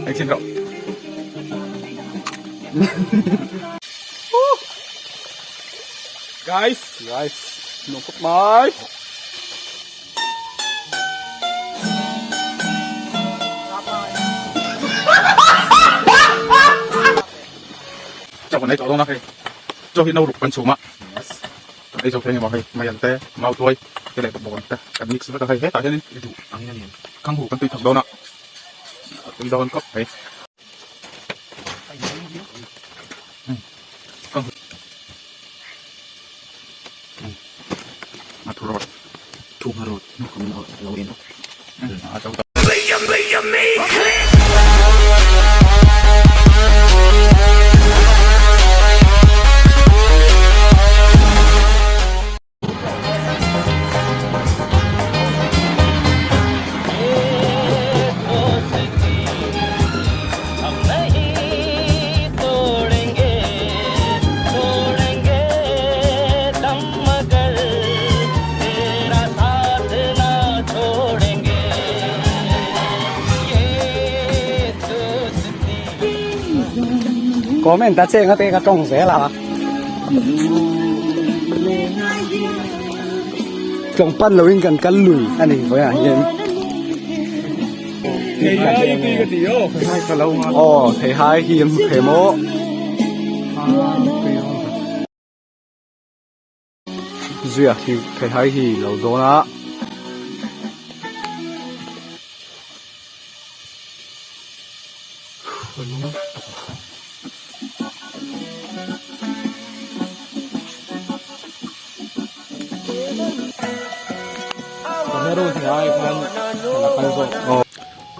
Ei chhin rawh. Guys, guys, nuam khawp mai. Chaw kan ei tawh dawn a hei chaw hi no ruk kan chhum a kan ei zo thei engemaw hei maian te mau tuai te leh bawkbawn te kan mix vek a hei hetah hianin khang hu kan tui thak dawn a a tui dawn khawp mai. Comment ta che nga te ka tawng zel a. Tlawng pan loin kan kal lui a ni vawiah hian. Aw theihai hi an hmu thei maw. Zuia hi theihai hi lo dawn a.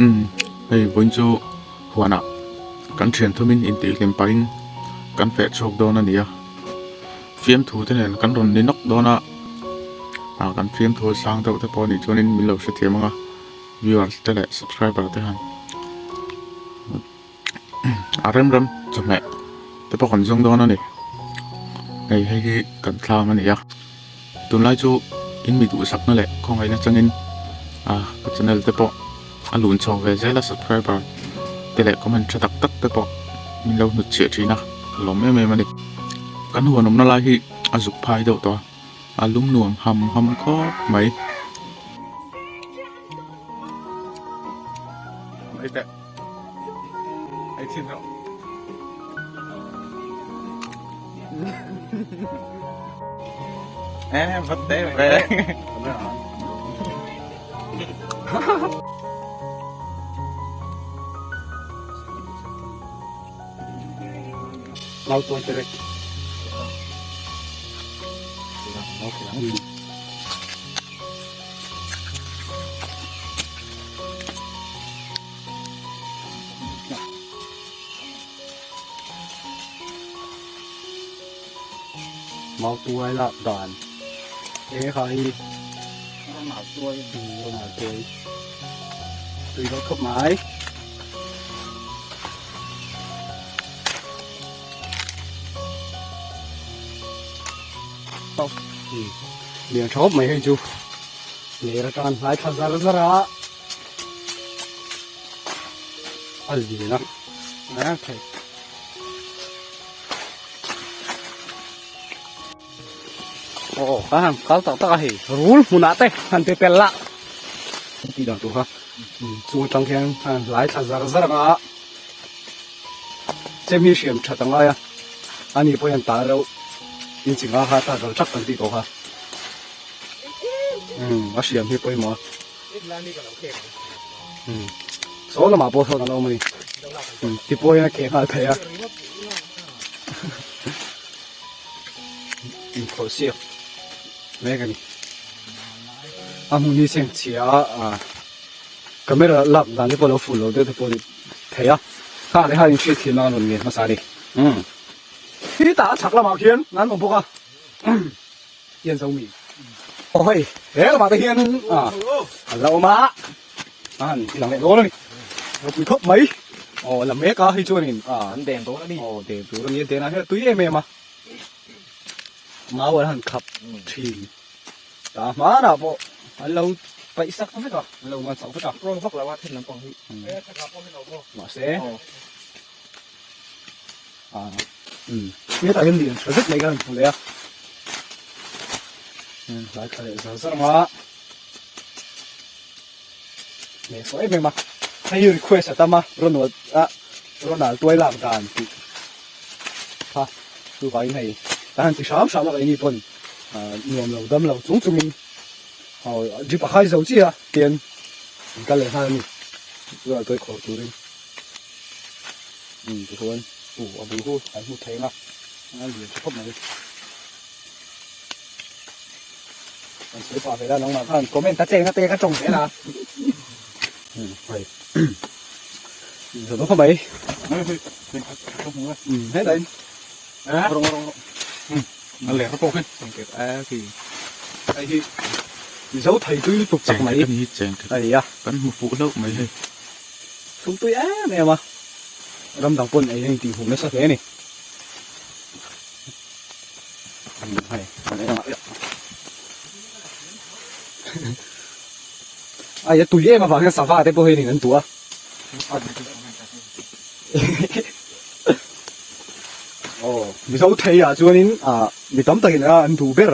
Umm hei vawiin chu huanah kan thian thumin intihhlim pahin kan feh chhuak dawn a ni a fiamthu te nen kan rawn ni nawk dawn a ah kan fiamthu a sang deuh te pawh a nih chuanin min lo hrethiam ang a viewers te leh subscriber te han a rem rem chawhmeh te pawh kan zawng dawn a ni hei hei hi kan thlam a ni a tunlai chu in mi duhsakna leh khawngaihna changin ah ka channel te pawh a lun chho ve zel a subscriber te leh comment tha tak tak te pawh min lo hnut chhiah thin a ka lawm em em a ni kan huan awmna lai hi a zuk phai deuh tawh a. A lum nuam ham ham khawp mai. Mai teh. Ei chhin rawh. Eh, vat te ve. Mau tuai terek. Mau tuai lak dan e kha hi mau tuai mau tuai tui lo khawp mai. Lian tha khawp mai hei chu ler atan hlai thla zar zar a a lian a a thei aw ka han kal tak tak a hei rul hmunah te han ti tel la tih dan tur kha chung atang khian a han hlai thla zar zar ang a chem hi hriam that a ngai a ani pawh hian tah reuh inchi nga kha ta zal thak kan tih tawh kha umm a hriam hi pawimawh a umm saw lamah pawh sawn an awm a ni ti pawh hian a kheh nghal thei a. Inkhawh siak mek a ni. A hmun hi seng chhia a camera lak dan te pawh a lo fuh lo deuh te pawh a ni thei a kha leh kha in hriat thiam nan a rawn ngen hmasa a ni. Umm khitah a chhak lamah khian an awm bawk a hian zo mi aw hei he lamah te hian a la awm a. A han ti lang leh dawn a ni. Ropui khawp mai. Aw la mek a hei chuanin a an den dawn a ni. Aw den tur a ni a den ah hian a tui em em a. Mau an han khap thin. Ta hmanah pawh an lo paih sak vek a an lo man chauh vek a rawng vak lo a then lampang hi mahse ah um hetah hian lian tha zet mai khan an hmu leh a hlai thla leh zar zar ang a leh sawi em em a hei hi request a tam a Ronald a Ronald tuai lak dan tih kha chuvangin hei kan han ti hram hram a keini pawn ah nuam lo dam lo chung chungin aw drip a khai zo chiah a tian an kal leh nghal a ni Ronald tuai khawr turin umm tichuan uh a bul hu an hmu thei ang a a lian tha khawp mai. An sawi pah ve la nangmah khan comment a cheng a te ka tawng zel a. Hei. Zo kha mai. Hei dai. Rong rong rong. A ler pawh khi cheng a khi. Hei hi Mizo thei tui lutuk tak mai. Cheng hi cheng a ni a. Kan hmu fuh hlauh mai hei. Thum tui em em a. Ram dang pawn ei a intih hmuh nasa hle a ni. Ai a tui em avang hian sava te pawh hian in an tuah a aw mizo thei ah chuanin ah mi tam takin a an duh ber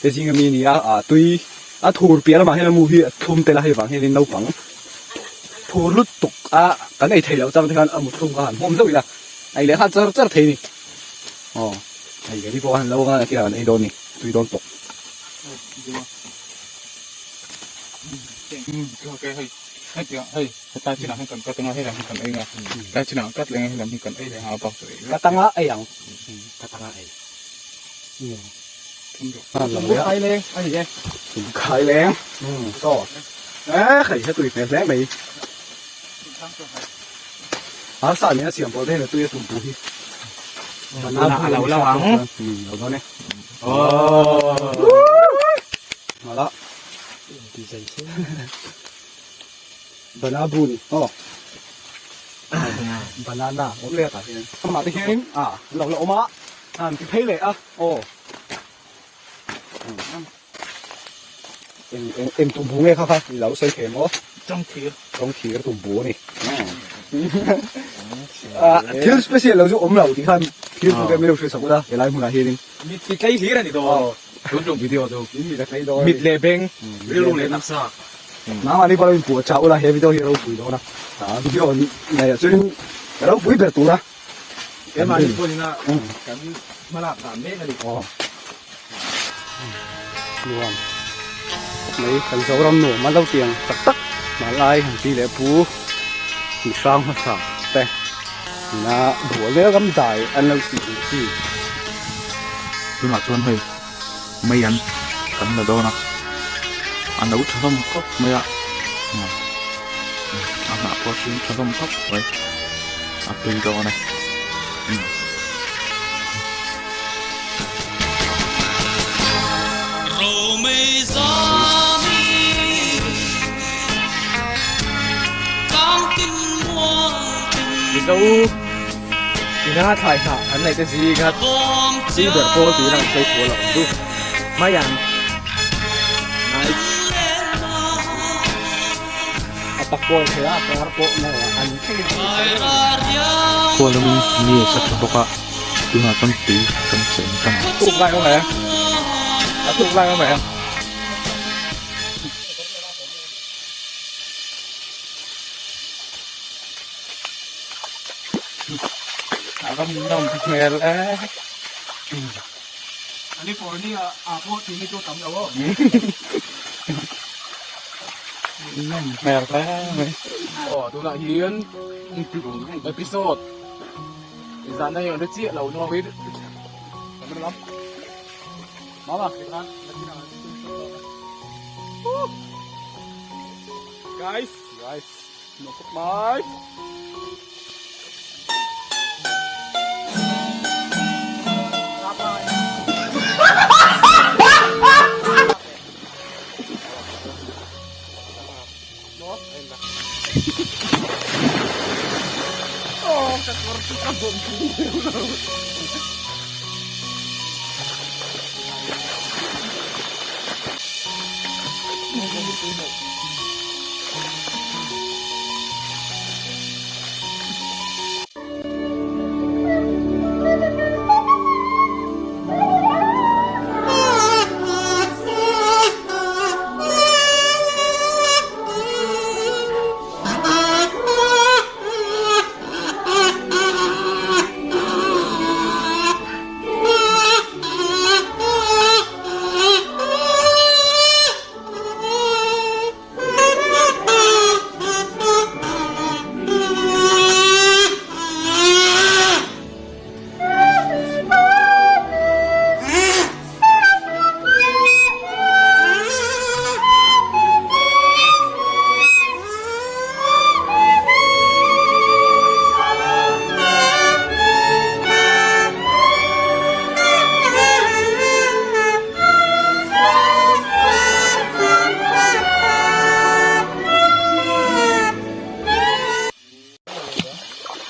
te zinga mi a ni a ah tui a thur piah lamah hian a mu hi a thlum tel a hei vang hianin naupang thur lutuk a kan ei theih loh chang te khan a mu thlum kha han hmawm zauh ila a ei leh nghal char char thei a ni. Aw hei keini pawh han lo anga a khian an ei dawn a ni tui dawn tawh. Ka tanga ei ang ka tanga ei khai leng a ni e khai leng saw e hei he tui hmel hle mai Arsa nen a siam pawh daih a tui a tumpu hi. Tunah a lo lo ang. Lo dawn e. Mala. Banana bu ni. Oh. Banana awm leh tah hian. Amah te hianin a lo la awm a. An ti phei leh a. Aw. Eng eng eng tumbu nge kha kha i lo sawi thei maw? Tawngthir. Tawngthir tumbu a ni. Ah thil special lo chu awm lo tih khan thil chu tlem deuh hriat sak ula helai hmunah hianin. Mit ti tlei hlir a ni dawn. Tun tum video chu. Mit a tlei dawn. Mit leh beng, rilru leh taksa. Nangmahni pawh lo inpuah chah ula he video hi a ropui dawn a. Video nei ah chuan a ropui ber tur a. Keimahni pawhin a kan hmalak dan mek a ni. Aw. Nuam mai kan Zoram nuam a lo tiang tak tak hmalai han ti leh pu mi hrang hmasa te ina bual vel ram dai an lo tih ang chi. Tunah chuan hei mei an kan la dawn a, a no tha hlawm khawp mai a, a hnah pawh a hring tha hlawm khawp mai a tui dawn e. Mizo ina thlai hnah an neih te zinga chi ber pawl tuina an sawi sual a awm chu mai ang nice a pak pawh an thei a a par pawh maw an thleng Khua lamin mi a sa tha bawk a tunah chuan tui kan cheng tan a. Thuk lai awm e a thuk lai awm e. A ram nawm hmel e. California ah pawh tih hi chu tam lo aw. Nawm hmel hle mai. Aw tunah hian episode zan a hian ri chiah lo nuangin Mama. Guys, guys, no khawp mai.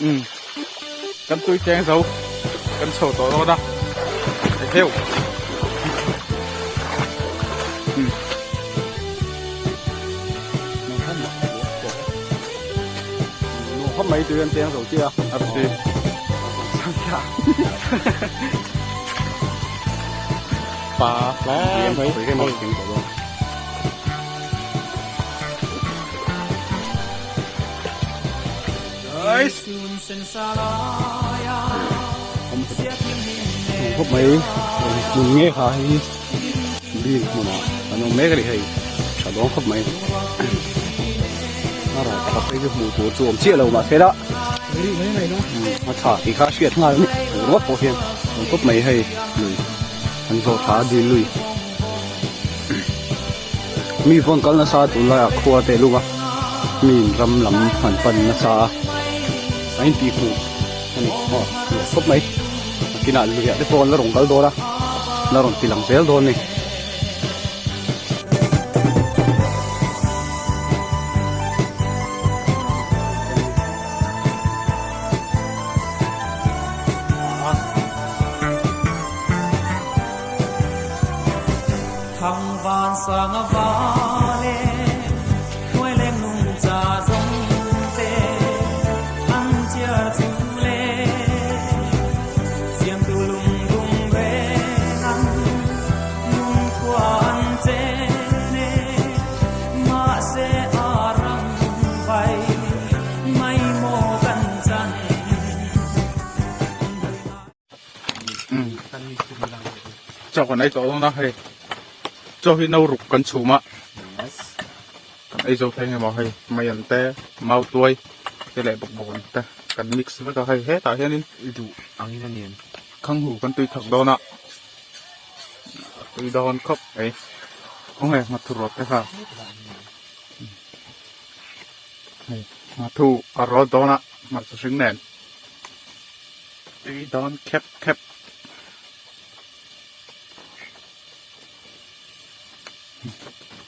Umm kan tui cheng zo kan chho tawh dawn a eheu umm. Khawp mai tui an cheng zo chiah a. A si. Pa hle mai. Khawp mai hmun nge kha hei green hmunah an awm mek a ni hei tha dawn khawp mai a rah pakhat phei chu hmuh tur chu awm chiah lo mahse la a tha tih kha a hriat nghal a ni ringawt pawh hian awm khawp mai hei lui an zawh tha a dil lui. Mi vawn kal nasa tunlaiah khua te lung a mi in ram lam han pan nasa a a intih hmuh a ni aw nuam khawp mai nakinah luiah te pawh an la rawn kal dawn a la rawn ti lang zel dawn a ni. Chaw kan ei tawh dawn a hei chaw hi no ruk kan chhum a kan ei zo thei engemaw hei maian te mau tuai te leh bawkbawn te kan mix vek a hei hetah hianin khanghu kan tui thak dawn a tui dawn khawp mai khawnge nghathu rawt te kha hei nghathu a rawt dawn a hmarcha hring nen. Tui dawn khep khep.